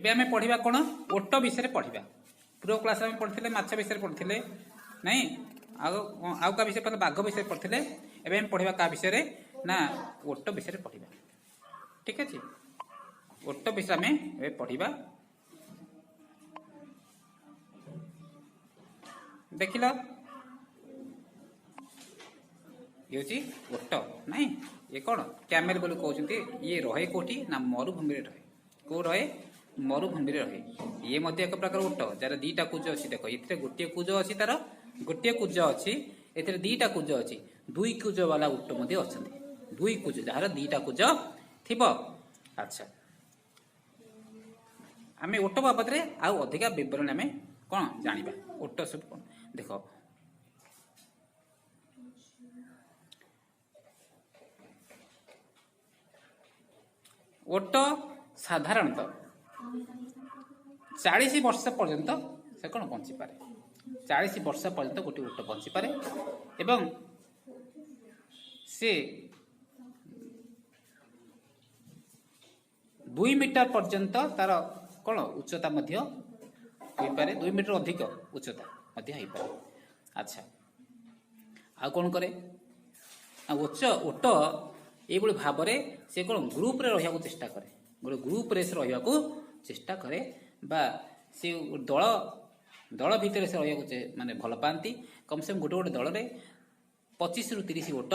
ଏବେ ଆମେ ପଢ଼ିବା କ'ଣ? ଓଟ ବିଷୟରେ ପଢ଼ିବା। ପୂର୍ବ କ୍ଲାସ୍ରେ ଆମେ ପଢ଼ିଥିଲେ ମାଛ ବିଷୟରେ ପଢ଼ିଥିଲେ ନାଇଁ, ଆଉ ଆଉ କାହା ବିଷୟରେ ପଢ଼ିଲେ? ବାଘ ବିଷୟରେ ପଢ଼ିଥିଲେ। ଏବେ ଆମେ ପଢ଼ିବା କାହା ବିଷୟରେ ନା ଓଟ ବିଷୟରେ ପଢ଼ିବା। ଠିକ ଅଛି, ଓଟ ବିଷୟରେ ଆମେ ଏବେ ପଢ଼ିବା। ଦେଖିଲ, ଇଏ ହେଉଛି ଓଟ ନାଇଁ, ଇଏ କ'ଣ କ୍ୟାମେଲ ବୋଲି କହୁଛନ୍ତି। ଇଏ ରହେ କୋଉଠି ନା ମରୁଭୂମିରେ ରହେ। କୋଉ ରହେ? ମରୁଭୂମିରେ ରହେ। ଇଏ ମଧ୍ୟ ଏକ ପ୍ରକାର ଓଟ, ଯାହାର ଦିଟା କୁଜ ଅଛି। ଦେଖ, ଏଥିରେ ଗୋଟିଏ କୁଜ ଅଛି, ତାର ଗୋଟିଏ କୁଜ ଅଛି, ଏଥିରେ ଦିଟା କୁଜ ଅଛି। ଦୁଇ କୁଜ ବାଲା ଓଟ ମଧ୍ୟ ଅଛନ୍ତି, ଦୁଇ କୁଜ, ଯାହାର ଦିଟା କୁଜ ଥିବ। ଆଚ୍ଛା, ଆମେ ଓଟ ବାବଦରେ ଆଉ ଅଧିକା ବିବରଣୀ ଆମେ କ'ଣ ଜାଣିବା। ଓଟ ସବୁ କ'ଣ ଦେଖ, ଓଟ ସାଧାରଣତଃ 40 ବର୍ଷ ପର୍ଯ୍ୟନ୍ତ ସେ କ'ଣ ବଞ୍ଚିପାରେ। 40 ବର୍ଷ ପର୍ଯ୍ୟନ୍ତ ଗୋଟିଏ ଓଟ ବଞ୍ଚିପାରେ ଏବଂ ସେ 2 ମିଟର ପର୍ଯ୍ୟନ୍ତ ତାର କ'ଣ ଉଚ୍ଚତା ମଧ୍ୟ ହୋଇପାରେ, 2 ମିଟର ଅଧିକ ଉଚ୍ଚତା ମଧ୍ୟ ହେଇପାରେ। ଆଚ୍ଛା, ଆଉ କ'ଣ କରେ? ଆଉ ଓଟ ଏଇଭଳି ଭାବରେ ସେ କ'ଣ ଗ୍ରୁପରେ ରହିବାକୁ ଚେଷ୍ଟା କରେ, ଗୋଟେ ଗ୍ରୁପରେ ସେ ରହିବାକୁ ଚେଷ୍ଟା କରେ ବା ସେ ଦଳ ଦଳ ଭିତରେ ସେ ରହିବାକୁ ମାନେ ଭଲ ପାଆନ୍ତି। କମ୍ ସେ କମ୍ ଗୋଟେ ଗୋଟେ ଦଳରେ 25ରୁ 30 ଓଟ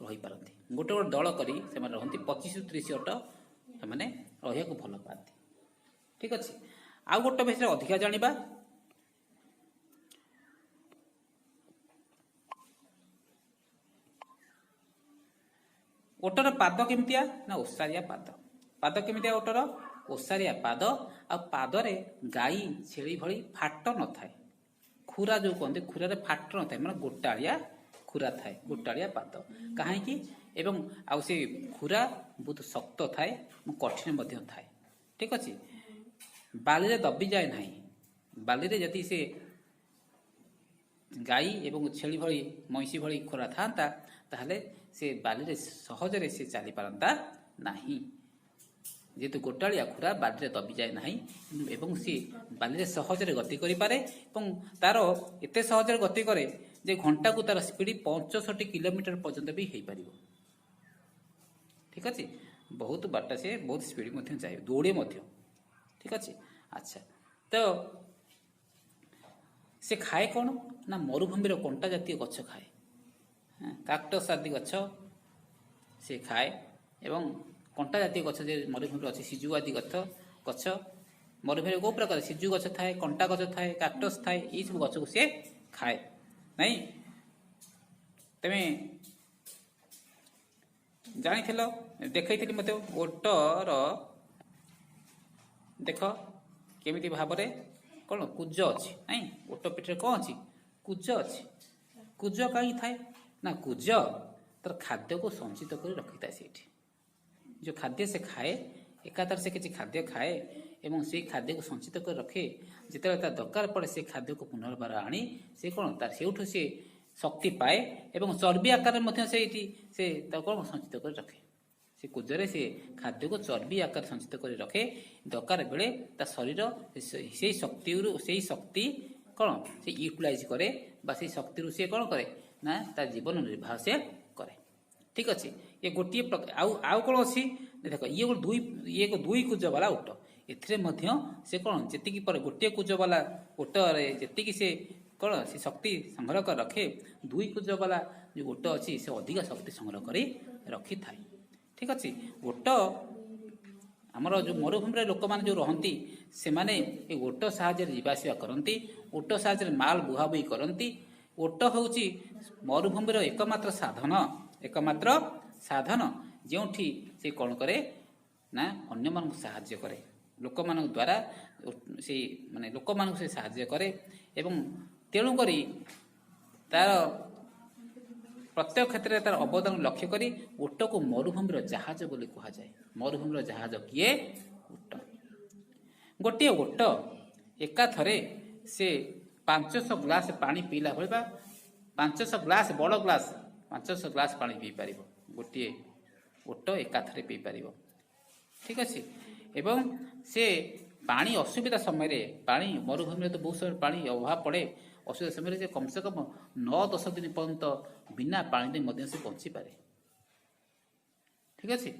ରହିପାରନ୍ତି। ଗୋଟେ ଗୋଟେ ଦଳ କରି ସେମାନେ ରହନ୍ତି, 25ରୁ 30 ଓଟ ସେମାନେ ରହିବାକୁ ଭଲ ପାଆନ୍ତି। ଠିକ ଅଛି, ଆଉ ଗୋଟେ ବିଷୟରେ ଅଧିକା ଜାଣିବା। ଓଟର ପାଦ କେମିତିଆ ନା ଓସାରିଆ ପାଦ। ପାଦ କେମିତିଆ ଓଟର? ଓସାରିଆ ପାଦ। ଆଉ ପାଦରେ ଗାଈ ଛେଳି ଭଳି ଫାଟ ନଥାଏ। ଖୁରା ଯୋଉ କହନ୍ତି, ଖୁରାରେ ଫାଟ ନଥାଏ, ମାନେ ଗୋଟାଳିଆ ଖୁରା ଥାଏ, ଗୋଟାଳିଆ ପାଦ। କାହିଁକି? ଏବଂ ଆଉ ସେ ଖୁରା ବହୁତ ଶକ୍ତ ଥାଏ, କଠିନ ମଧ୍ୟ ଥାଏ। ଠିକ ଅଛି, ବାଲିରେ ଦବିଯାଏ ନାହିଁ। ବାଲିରେ ଯଦି ସେ ଗାଈ ଏବଂ ଛେଳି ଭଳି ମଇଁଷି ଭଳି ଖୁରା ଥାନ୍ତା, ତାହେଲେ ସେ ବାଲିରେ ସହଜରେ ସେ ଚାଲିପାରନ୍ତା ନାହିଁ। ଯେହେତୁ ଗୋଟାଳିଆ ଖୁରା ବାଲିରେ ଦବିଯାଏ ନାହିଁ ଏବଂ ସିଏ ବାଲିରେ ସହଜରେ ଗତି କରିପାରେ ଏବଂ ତାର ଏତେ ସହଜରେ ଗତି କରେ ଯେ ଘଣ୍ଟାକୁ ତାର ସ୍ପିଡ୍ 65 କିଲୋମିଟର ପର୍ଯ୍ୟନ୍ତ ବି ହେଇପାରିବ। ଠିକ ଅଛି, ବହୁତ ବାଟ ସେ ବହୁତ ସ୍ପିଡ୍ ମଧ୍ୟ ଯାଏ, ଦୌଡ଼େ ମଧ୍ୟ। ଠିକ ଅଛି, ଆଚ୍ଛା, ତ ସେ ଖାଏ କ'ଣ ନା ମରୁଭୂମିର କଣ୍ଟା ଜାତୀୟ ଗଛ ଖାଏ, କାକ୍ଟସ୍ ଆଦି ଗଛ ସେ ଖାଏ ଏବଂ କଣ୍ଟା ଜାତୀୟ ଗଛ ଯେ ମରୁଭୂମିରେ ଅଛି, ସିଜୁ ଆଦି ଗଛ, ଗଛ ମରୁଭୂମିରେ କେଉଁ ପ୍ରକାର ସିଜୁ ଗଛ ଥାଏ, କଣ୍ଟା ଗଛ ଥାଏ, କାକ୍ଟସ୍ ଥାଏ, ଏଇସବୁ ଗଛକୁ ସେ ଖାଏ ନାଇଁ। ତେମେ ଜାଣିଥିଲ, ଦେଖେଇଥିଲି ମଧ୍ୟ ଓଟର ଦେଖ କେମିତି ଭାବରେ କ'ଣ କୁଜ ଅଛି ନାଇଁ, ଓଟ ପିଠିରେ କ'ଣ ଅଛି? କୁଜ ଅଛି। କୁଜ କାହିଁକି ଥାଏ ନା କୁଜ ତାର ଖାଦ୍ୟକୁ ସଞ୍ଚିତ କରି ରଖିଥାଏ। ସେଇଠି ଯେଉଁ ଖାଦ୍ୟ ସେ ଖାଏ, ଏକାଥରେ ସେ କିଛି ଖାଦ୍ୟ ଖାଏ ଏବଂ ସେଇ ଖାଦ୍ୟକୁ ସଞ୍ଚିତ କରି ରଖେ। ଯେତେବେଳେ ତାର ଦରକାର ପଡ଼େ ସେ ଖାଦ୍ୟକୁ ପୁନର୍ବାର ଆଣି ସେ କ'ଣ ତାର ସେଇଠୁ ସେ ଶକ୍ତି ପାଏ ଏବଂ ଚର୍ବି ଆକାରରେ ମଧ୍ୟ ସେଇଠି ସେ ତାକୁ କ'ଣ ସଞ୍ଚିତ କରି ରଖେ। ସେ କୁଜରେ ସେ ଖାଦ୍ୟକୁ ଚର୍ବି ଆକାରରେ ସଞ୍ଚିତ କରି ରଖେ। ଦରକାର ବେଳେ ତା ଶରୀର ସେଇ ଶକ୍ତିରୁ ସେଇ ଶକ୍ତି କ'ଣ ସେ ୟୁଟିଲାଇଜ କରେ ବା ସେଇ ଶକ୍ତିରୁ ସେ କ'ଣ କରେ ନା ତା ଜୀବନ ନିର୍ବାହ ସେ କରେ। ଠିକ ଅଛି, ଇଏ ଗୋଟିଏ ଆଉ ଆଉ କ'ଣ ଅଛି ଦେଖ, ଇଏ ଗୋଟେ ଦୁଇ, ଇଏ ଏକ ଦୁଇ କୁଜ ବାଲା ଓଟ। ଏଥିରେ ମଧ୍ୟ ସେ କ'ଣ ଯେତିକି ପରେ ଗୋଟିଏ କୁଜ ବାଲା ଓଟରେ ଯେତିକି ସେ କ'ଣ ସେ ଶକ୍ତି ସଂଗ୍ରହ କରି ରଖେ, ଦୁଇ କୁଜ ବାଲା ଯେଉଁ ଓଟ ଅଛି ସେ ଅଧିକା ଶକ୍ତି ସଂଗ୍ରହ କରି ରଖିଥାଏ। ଠିକ ଅଛି, ଓଟ ଆମର ଯେଉଁ ମରୁଭୂମିରେ ଲୋକମାନେ ଯେଉଁ ରହନ୍ତି ସେମାନେ ଏ ଓଟ ସାହାଯ୍ୟରେ ଯିବା ଆସିବା କରନ୍ତି, ଓଟ ସାହାଯ୍ୟରେ ମାଲ ବୁହାବୁହି କରନ୍ତି। ଓଟ ହେଉଛି ମରୁଭୂମିର ଏକମାତ୍ର ସାଧନ, ଏକମାତ୍ର ସାଧନ ଯେଉଁଠି ସେ କ'ଣ କରେ ନା ଅନ୍ୟମାନଙ୍କୁ ସାହାଯ୍ୟ କରେ, ଲୋକମାନଙ୍କ ଦ୍ୱାରା ସେଇ ମାନେ ଲୋକମାନଙ୍କୁ ସେ ସାହାଯ୍ୟ କରେ ଏବଂ ତେଣୁକରି ତାର ପ୍ରତ୍ୟେକ କ୍ଷେତ୍ରରେ ତାର ଅବଦାନ ଲକ୍ଷ୍ୟ କରି ଓଟକୁ ମରୁଭୂମିର ଜାହାଜ ବୋଲି କୁହାଯାଏ। ମରୁଭୂମିର ଜାହାଜ କିଏ? ଓଟ। ଗୋଟିଏ ଓଟ ଏକାଥରେ ସେ 500 ଗ୍ଲାସ ପାଣି ପିଇଲା ଭଳି ବା 500 ଗ୍ଲାସ, ବଡ଼ ଗ୍ଲାସ, 500 ଗ୍ଲାସ ପାଣି ପିଇପାରିବ। ଗୋଟିଏ ଓଟ ଏକାଥରେ ପିଇପାରିବ। ଠିକ ଅଛି, ଏବଂ ସେ ପାଣି ଅସୁବିଧା ସମୟରେ, ପାଣି ମରୁଭୂମିରେ ତ ବହୁତ ସମୟରେ ପାଣି ଅଭାବ ପଡ଼େ। ଅସୁବିଧା ସମୟରେ ସେ କମ୍ ସେ କମ୍ 9-10 ଦିନ ପର୍ଯ୍ୟନ୍ତ ବିନା ପାଣିରେ ମଧ୍ୟ ସେ ବଞ୍ଚିପାରେ। ଠିକ୍ ଅଛି?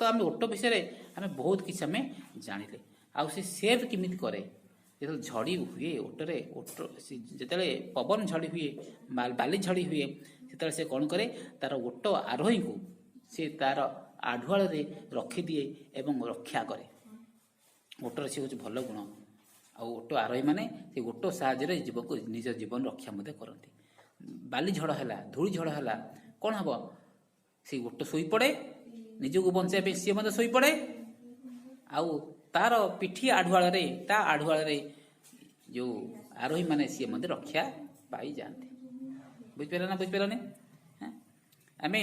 ତ ଆମେ ଓଟ ବିଷୟରେ ଆମେ ବହୁତ କିଛି ଆମେ ଜାଣିଲେ। ଆଉ ସେ ସେଭ୍ କେମିତି କରେ? ଯେତେବେଳେ ଝଡ଼ି ହୁଏ ଓଟରେ, ଓଟ ଯେତେବେଳେ ପବନ ଝଡ଼ି ହୁଏ, ବାଲି ଝଡ଼ି ହୁଏ, ସେତେବେଳେ ସେ କ'ଣ କରେ? ତାର ଓଟ ଆରୋହୀଙ୍କୁ ସେ ତାର ଆଢ଼ୁଆଳରେ ରଖିଦିଏ ଏବଂ ରକ୍ଷା କରେ। ଓଟର ସେ ହେଉଛି ଭଲ ଗୁଣ। ଆଉ ଓଟ ଆରୋହୀମାନେ ସେ ଓଟ ସାହାଯ୍ୟରେ ଜୀବକୁ ନିଜ ଜୀବନ ରକ୍ଷା ମଧ୍ୟ କରନ୍ତି। ବାଲି ଝଡ଼ ହେଲା, ଧୂଳି ଝଡ଼ ହେଲା, କ'ଣ ହେବ? ସେଇ ଓଟ ଶୋଇପଡ଼େ। ନିଜକୁ ବଞ୍ଚାଇବା ପାଇଁ ସିଏ ମଧ୍ୟ ଶୋଇପଡ଼େ। ଆଉ ତାର ପିଠି ଆଢ଼ୁଆଳରେ, ତା ଆଢ଼ୁଆଳରେ ଯେଉଁ ଆରୋହୀମାନେ, ସିଏ ମଧ୍ୟ ରକ୍ଷା ପାଇଯାଆନ୍ତି। ବୁଝିପାରିଲ ନା ବୁଝିପାରିଲନି? ହେଁ? ଆମେ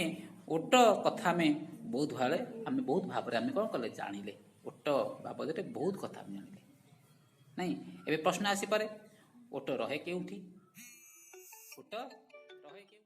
ଓଟ କଥା ଆମେ ବହୁତ ଭାବରେ ଆମେ ବହୁତ ଭାବରେ ଆମେ କ'ଣ କଲେ? ଜାଣିଲେ। ଓଟ ବାବଦରେ ବହୁତ କଥା ଆମେ ଜାଣିଲେ, ନାଇଁ? ଏବେ ପ୍ରଶ୍ନ ଆସିପାରେ, ଓଟ ରହେ କେଉଁଠି? ଓଟ ରହେ କେଉଁଠି?